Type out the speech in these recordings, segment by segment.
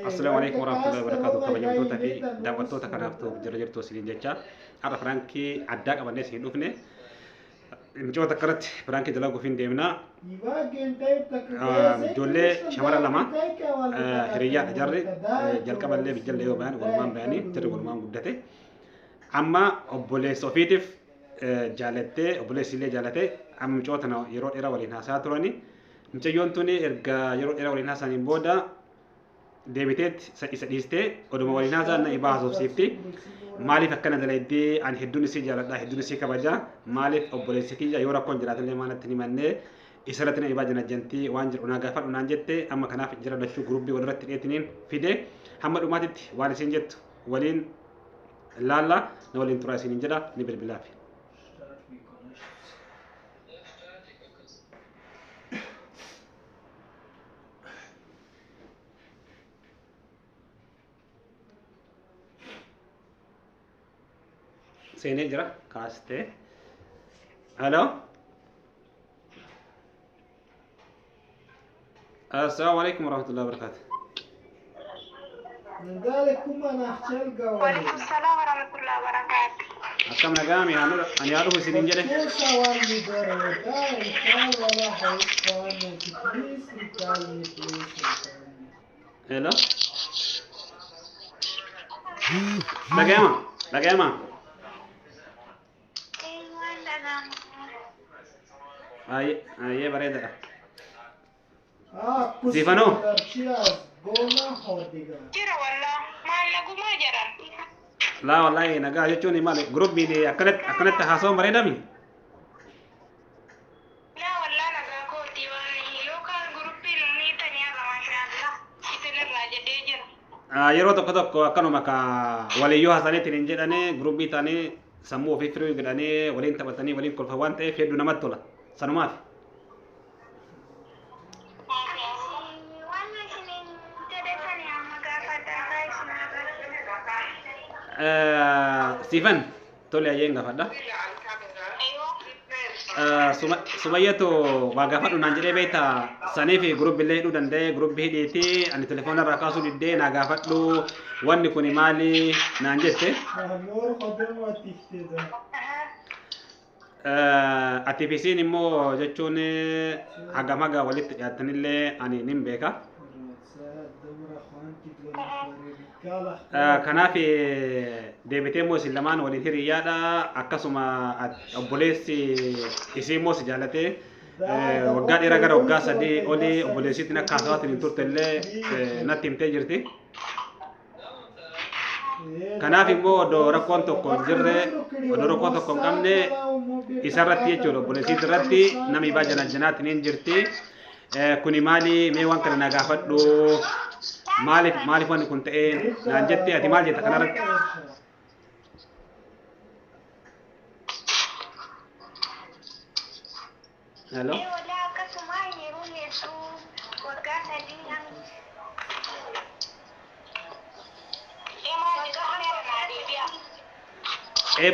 Assalaamu alaikum warahmatullahi wabarakatuh. Kabajamtoota fi daawwattoota kanaaf ta'uuf jira jirtu isiniin jecha har'a piraankii addaa qabannee isin dhufne micoota akkanatti piraankii dalaguuf hin deemna. Ijoollee shamara lama hiriyyaadha jarri jalqaballee bijjallee yoo bayan walumaan bayanii jarri walumaan guddate. Amma obboleessa ofiitiif jaalattee obboleessi illee jaalatee amma micoota yeroo dheeraa waliin haasaa turani. Mucayyoon tuni erga yeroo dheeraa waliin haasaniin booda deebiteet isa dhiistee oduma waliin haasa'an na ibaa haasofsiifti. Maaliif akkana dalaydee ani hedduun isii jaaladha hedduun isii kabaja maaliif obboleessi kiyya yoo rakkoon jiraatallee maalatti hin himannee isarratti na ibaa janajjantii waan jedhu naa gaafadhu naan jette amma kanaaf jira lachuu guruppii walirratti dheetiniin fide hamma dhumaatitti waan isiin jettu waliin laalla na waliin turaa isiniin jedha ni bilbilaafi. Seenee jira kaastee. Hello. Assalaamu alaikum warahmatullahi wabarakatuh. Waalaikum salaam warahmatullahi wabarakatuh. Akkam nagaami ani haa dhufu isiniin jedhe. Hello. Dhaga'ama dhaga'ama. Ayyee bareedaadha. Sifanoo. Jira wallah maal nagumaa jedhan. Laa wallaahi nagaa jechuun maali guruppiin akkanatti akkanatti haasawaan bareedami. Laa wallah nagaa kooti waan yookaan guruppiin ni tanii haala maashaallah isinirraa jedhee jira. Yeroo tokko tokko akkanuma ka waliyyoo haasaniitiin hin jedhanii guruppii ta'anii sammuu ofii firii godhanii waliin taphatanii waliin kolfa waan ta'eef hedduu namatti tola. Sanumaaf. Waan isiniin jedhetani amma gaafadhaa isin Siifan tole ayyeen gaafadha. Sumayyatu waa gaafadhu naan jedhee beektaa saniif guruppiillee hidhuu danda'ee guruppii hidhiitii ani telefoona irraa kaasuu diddee naa gaafadhu wanni kun maali naan jette. Ati fi isiin immoo jechuun hagam haga walitti dhiyaatanillee ani nin beeka. Kanaaf deebitee immoo isin lamaan waliin hiriyyaadha akkasuma obboleessi isii immoo si jaalatee waggaa dheeraa gara waggaa 3 olii obboleessittiin akka haasawaatiin hin turte illee natti himtee jirti. Kanaaf immoo odoo rakkoon tokko hin jirre odoo rakkoon tokko hin qabne isarratti jechuudha obboleessitti irratti namni ibaa janajjanaatiin hin jirti. Kuni maali mee waan kana na gaafadhu maaliif maaliif wanni kun ta'ee naan jette ati maal jetta kanarratti? Hello. Wallah akkasuma yeroo hedduu waggaa 3 hanga.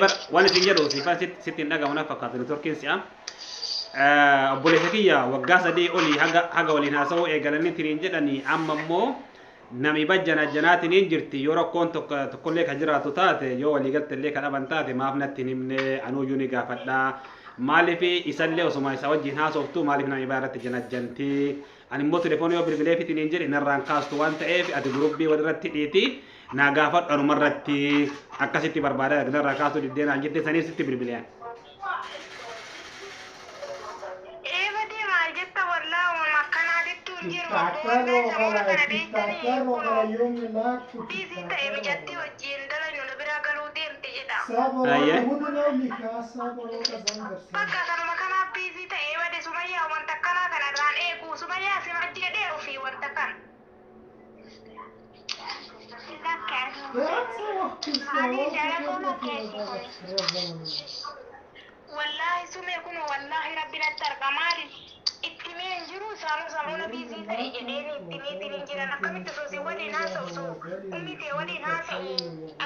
Bar waan isin jedhu siifaan sitti hin dhagahu na fakkaata networkiin si'a. Obboleessa kiyya waggaa 3 olii haga waliin haasa'uu eegalanii tiriin jedhanii amma immoo nami bajjana janaatiin hin jirti yoo rakkoon tokkollee ka jiraatu taate yoo waliigalte illee ka dhaban taate maaf natti hin himne anuuyyuu ni gaafadha. Maaliif isallee osuma isa wajjin haasoftu maaliif nami baa irratti janajjanti ani immoo telefoonii yoo bilbileefitiin hin jedhe narraan kaastu waan ta'eef ati guruppii walirratti dhiiti naa gaafadhu anumarratti akkasitti barbaada narraa kaasuu diddee naan jette saniif sitti bilbileen. Eebadee maal jetta wallah uumama akkanaatittu hin jiru wallah sammuu kana beektanii kunoo biizii ta'e mijattii wajjin dalagnu na biraa galuu deemte jedha. Ayyee. Bakka kanuma kanaaf biizii ta'e bade Sumayyaa wanta akkanaa kanarraan eegu Sumayyaa si jedhee ofii wanta kana. Wallaahi sumee kun wallaahi rabbi natti arga maali itti mee hin jiru isaanuu sammuna biizii ta'e jedheen itti miitiin hin jiran akkamitti osoo si waliin haasa'u osoo ummi tee waliin haasa'u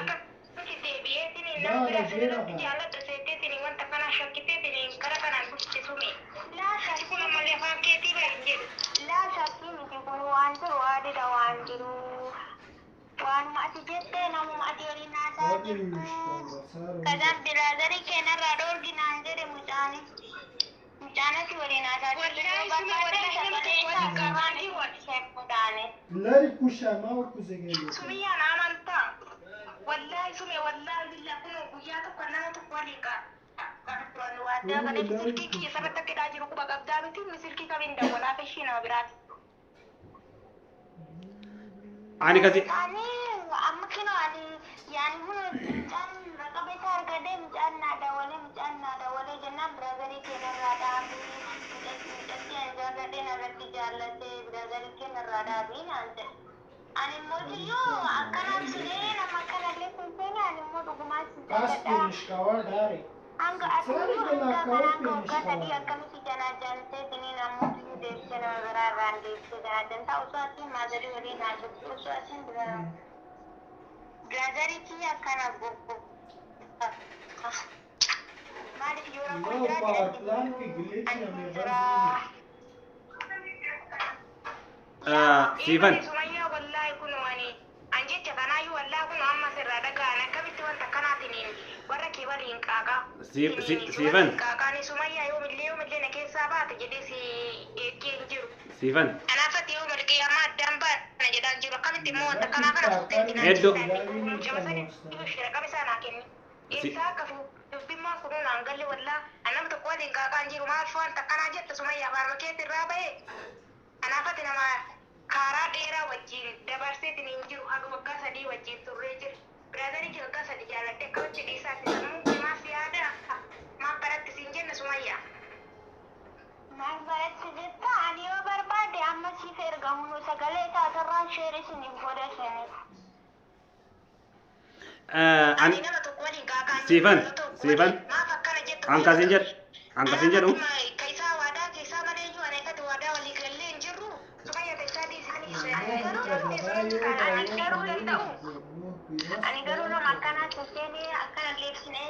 akkamitti deebi'eetiin nama bira sirriitti jaalladha seetteetiin wanta kana shakkiteetiin kara kanaan dhufte sume. Ati kun ammallee afaan keetii bira hin jedhu. Laa shakkii miti kun waan jiru waadida waan jiru. Waanuma ati jettee namuma ati waliin haasaa jirtu. Kazaan biraazarii keenarraa dhoorgi naan jedhe mucaani. Mucaan ati waliin haasaa jirtu yoo barbaadde sagalee isaa qabaanii wal Sumiyyaan amantaa. Wallaahi sume wallaahi billaa kun guyyaa tokko nama tokko waliin turan waadaa galee silkii kiyya sarratti akka hidhaa jiru quba qabdaa miti silkii kamiin dawwalaaf ishii nama biraati. Ani kasi Ani amma kinoo ani yaani kun mucaan raqaba isaa argadee mucaan naa dawalee mucaan naa dawalee jennaan biraazarii keenarraa dhaabii mucattii ani jaalladhee narratti jaallatee biraazarii keenarraa dhaabii naan jedhe. Ani immoo iyyuu akkanaan silee nama akkanallee kun seene ani immoo dhugumaan si jaalladha. Hanga ati hanga kanaan waggaa 3 akkamitti janaa jaaltee siniin ammoo iyyuu deebisee nama biraa irraan deebisee janaa jaltaa osoo asiin maazarii waliin haasoftu osoo asiin biraazarii kiyya akkana goggo. Maaliif yoo rakkoo jiraate ani jira. Siifan. Sumayyaa wallaahi kun ani an jecha kanaayyuu wallaahi kun amma sirraa dhaga'an akkamitti wanta akkanaatiin warra kee waliin qaaqaa. Siifan. Qaaqaan Sumayyaa yoomillee yoomillee na keessaa baate jedhee si eeggee hin jiru. Siifan. Kanaafatti yoo malqiyyamaa addaan baana jedhaan jiru akkamitti immoo wanta kanaa kana fuutee Hedduu. Raqaba isaa naa kenni. Eessaa akka dubbimmaan kun naan galle wallaa nama tokko waliin qaaqaan jiru maal wanta akkanaa jette Sumayyaa faarma keetti irraa bahee. Kanaafatti nama karaa dheeraa wajjin dabarseetiin hin jiru haga waggaa 3 wajjin turree jira. Biraazarii kee waggaa 3 jaaladhe akkamitti dhiisaatti sammuu kee maal si yaada? Maal baratti siin jenna Sumayyaa? Maal baratti jetta ani yoo barbaade amma siif ergamu sagalee isaasirraan sheer isiniif godha isiniif. Ani nama tokko waliin qaaqaan Siifan Siifan maaf akkana jettu an kasin jedhu an kasin jedhu keessaa waadaa keessaa malee iyyuu ani akkati waadaa walii gallee hin jirru. Sumayyaa keessaa dhiisanii ani garuu danda'u. Ani garuu nama akkanaa seenee akkana leebsinee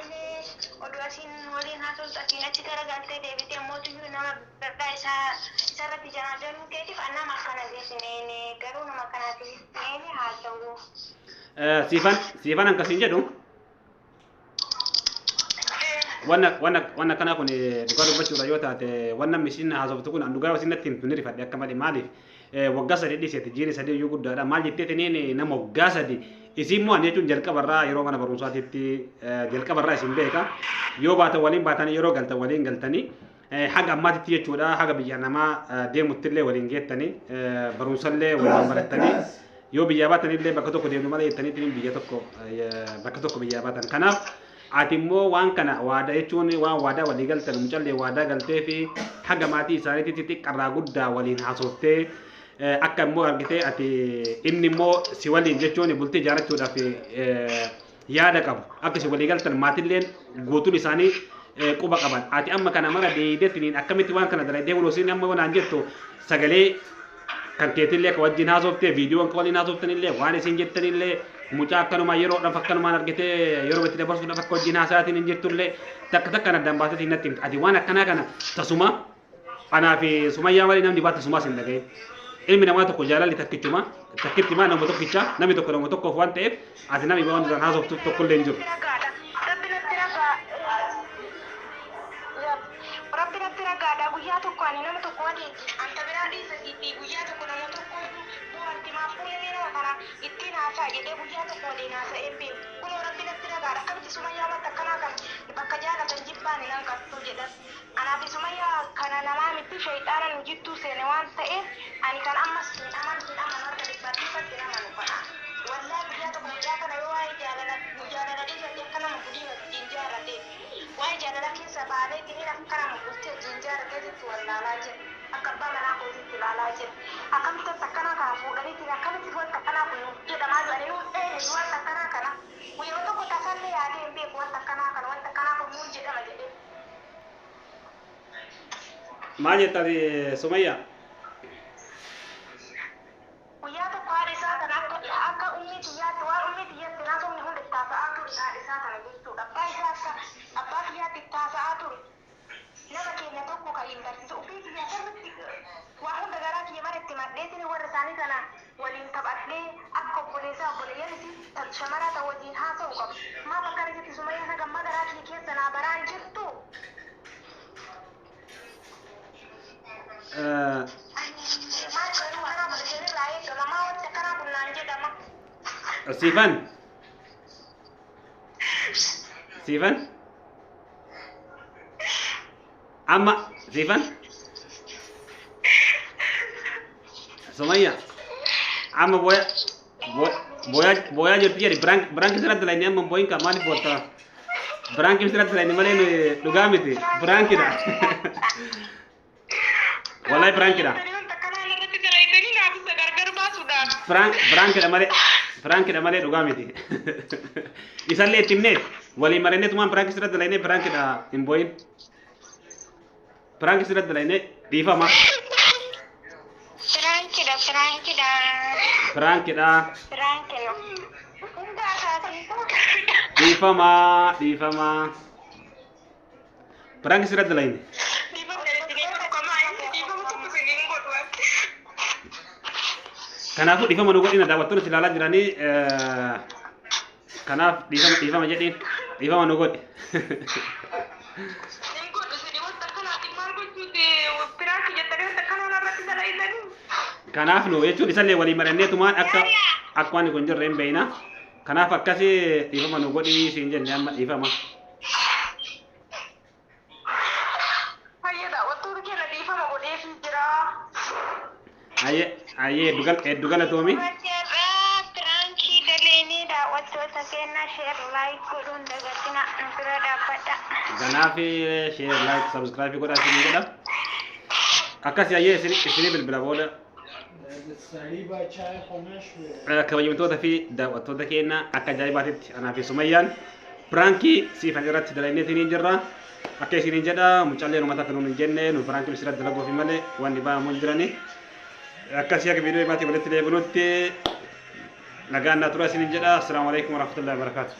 oduu asiin waliin haasoftu asiin achi garagaltee deebitee mootiyyuu nama biraa isarratti janaa jaluu keetiif an nama akkana leebsinee garuu nama akkanaa leebsinee haasa'u. Siifan Siifan an kasin jedhu wanna kana kun dhugaa dubbachuudha yoo taate wanna mishiin haasoftu kun an dhugaa isin natti himtu ni rifadhe akka malee maaliif waggaa 3 dhiiseeti jiini 3 iyyuu guddaadha maal jetteetiniin nama waggaa 3 isin immoo ani jechuun jalqabarraa yeroo mana barumsaatitti jalqabarraa isin beeka yoo baatan waliin baatanii yeroo galtan waliin galtanii haga ammaatitti jechuudha haga biyya namaa deemuttillee waliin geettanii barumsallee waliin barattanii yoo biyyaa baatanillee bakka tokko deemnu malee jettaniitiin biyya tokko bakka tokko biyyaa baatan kanaaf ati immoo waan kana waadaa jechuun waan waadaa walii galtan mucallee waadaa galtee fi haga maatii isaaniitti xiqqarraa guddaa waliin haasoftee akka immoo argitee ati inni immoo si waliin jechuun bultii ijaarrachuudhaaf yaada qabu akka si walii galtan maatilleen guutuun isaanii quba qaban ati amma kana mara deedeetiniin akkamitti waan kana dalagdee buloo amma waan jettu sagalee kan keetillee akka wajjin haasoftee viidiyoon akka waliin haasoftanillee waan isin jettanillee mucaa akkanumaan yeroodhaaf akkanumaan argitee yeroo itti dabarsuudhaaf akka wajjin haasa'aatiin hin jirtullee takka takkaan addaan baateetiin natti himte ati waan akkanaa kana tasuma anaa fi Sumayyaa malee namni baata tasumaas hin dhagahin. Ilmi namaa tokko jaalalli takkichuma takkitti maa nama tokkicha namni tokko nama tokkoof waan ta'eef ati namni waan isaan haasoftu tokkollee hin jiru. Rabbi natti ragaadha guyyaa tokko ani nama tokko waliin anta biraa dhiisa sitti guyyaa tokko nama tokko wanti maaf fuullee nama kana ittiin haasa'a jedhee guyyaa tokko waliin haasa'ee beeku kunoo rabbi natti ragaadha akkamitti Sumayyaa wanta akkanaa kana bakka jaalatan jibbaan nan qabdu jedhan anaaf Sumayyaa kana namaa miti shayxaana nu jidduu seene waan ta'eef ani kan ammas hin amanu hin amanu harka dhibbatti hin amanu kana wallaahi guyyaa tokko guyyaa kana yoo waa'ee jaalala jaalala dhiisatti akka nama gudii wajjin jaarrate waa'ee jaalala keessa baanee ittiin akka nama bultii wajjin jaarrateetitti wallaalaa jira akka abbaa manaa kootitti ilaalaa jira akkamitti wanta akkanaa kana fuudhaniitiin akkamitti wanta akkanaa kun jedhamaa jirani nuun eenyu wanta akkanaa kana yeroo tokko tasallee yaadee hin beeku wanta akkanaa kana wanta akkanaa kun nuun jedhama jedhee. Maal jetta ati Sumayyaa? Guyyaa tokko haadha isaa kana akka ummii kiyyaatti waan ummii kiyyaatti naasofni hundi itti haasa'aa ture haadha isaa kana jechuudha. Abbaa isaa akka abbaa kiyyaatti itti haasa'aa ture. Nama keenya tokko kan hin barsiisu ofii kiyyaa sirriitti waa hunda garaa kiyya mara itti madheetiin warra isaanii kana waliin taphadhee akka obboleessa Obboleessaa obboleeyyan isii shamaraa ta'u wajjin haasa'u qabu. Maaf akkana jetti Sumayyaan haga ammaa garaa kee keessa naa baraan jirtu? Maal garuu kanaa kun isinirraa eegama maa wanti akkanaa kun naan jedhama. Siifan. Siifan. Amma Siifan. Sumayya. Amma booya booyaa jirti jedhi prank sirratti dalagne amma booyin kan maaliif boota? Prank sirratti dalagne malee dhugaa miti. Prankidha. Wallahi prankidha. Prankidha malee prankidha malee dhugaa miti. Isallee itti himnee walii marannee tumaan prank sirratti dalagne prankidha hin booyin. Prank sirratti dalagne dhiifama. Prankidha prankidha. Prankidha. Prankidha. Hundaa kaasitu. Dhiifama dhiifama. Prank sirratti dalagne. Kanaafuu dhiifama nu godhina daawwattoonni si ilaalaa jiranii kanaaf dhiifama dhiifama jedhiin dhiifama nu godhi. Kanaaf nu jechuun isallee walii marannee tumaan akka akka waan kun jirre hin beekna. Kanaaf akkasii dhiifama nu godhi siin jenne amma dhiifama. Ayyee ayyee hedduu galatoomi. Prankii daleenii daawwattoota keenyaa share like godhuun dagatina nu bira dhaabbadha. Kanaaf share like subscribe godhaa isinii godha. Akkasii ayyee isinii bilbila booda. Kabajamtoota fi daawwattoota keenya akka ajaa'ibaatitti anaa fi Sumayyaan prankii Siifan irratti dalagneetiin jirra. Akka isiniin jedha mucaallee uummata akka nuun hin jenne nu prankii irratti dalaguufi malee wanni ba'amu hin jirani. Akkasii akka viidiyoo baatii walitti deebinutti nagaan naa tura isiniin jedha. Assalaamu alaikum warahmatullahi wabarakatuh.